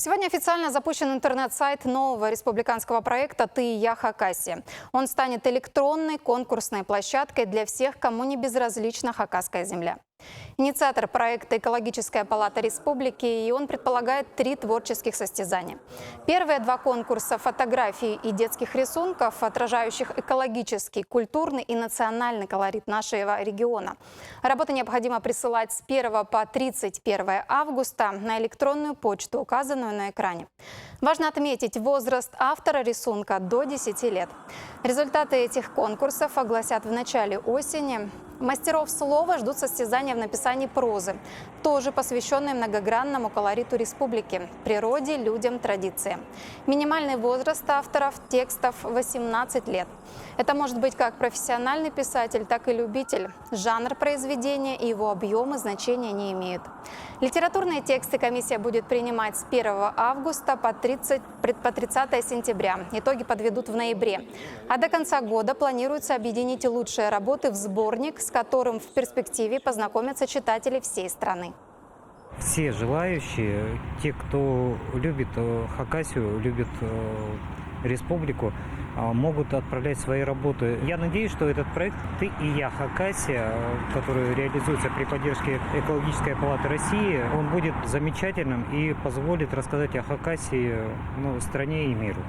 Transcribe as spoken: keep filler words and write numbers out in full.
Сегодня официально запущен интернет-сайт нового республиканского проекта «Ты и я, Хакасия». Он станет электронной конкурсной площадкой для всех, кому не безразлична хакасская земля. Инициатор проекта — Экологическая палата республики, и он предполагает три творческих состязания. Первые два конкурса фотографий и детских рисунков, отражающих экологический, культурный и национальный колорит нашего региона. Работы необходимо присылать с первого по тридцать первое августа на электронную почту, указанную на экране. Важно отметить возраст автора рисунка — до десяти лет. Результаты этих конкурсов огласят в начале осени. Мастеров слова ждут состязания в написании прозы, тоже посвящённой многогранному колориту республики, природе, людям, традициям. Минимальный возраст авторов текстов — восемнадцать лет. Это может быть как профессиональный писатель, так и любитель. Жанр произведения и его объёмы значения не имеют. Литературные тексты комиссия будет принимать с первого августа по тридцать, пред-, по тридцатое сентября. Итоги подведут в ноябре. А до конца года планируется объединить лучшие работы в сборник, с которым в перспективе познакомятся читатели всей страны. Все желающие, те, кто любит, э, Хакасию, любит, э, республику, а, могут отправлять свои работы. Я надеюсь, что этот проект «Ты и я, Хакасия», э, который реализуется при поддержке Экологической палаты России, он будет замечательным и позволит рассказать о Хакасии, ну, стране и миру.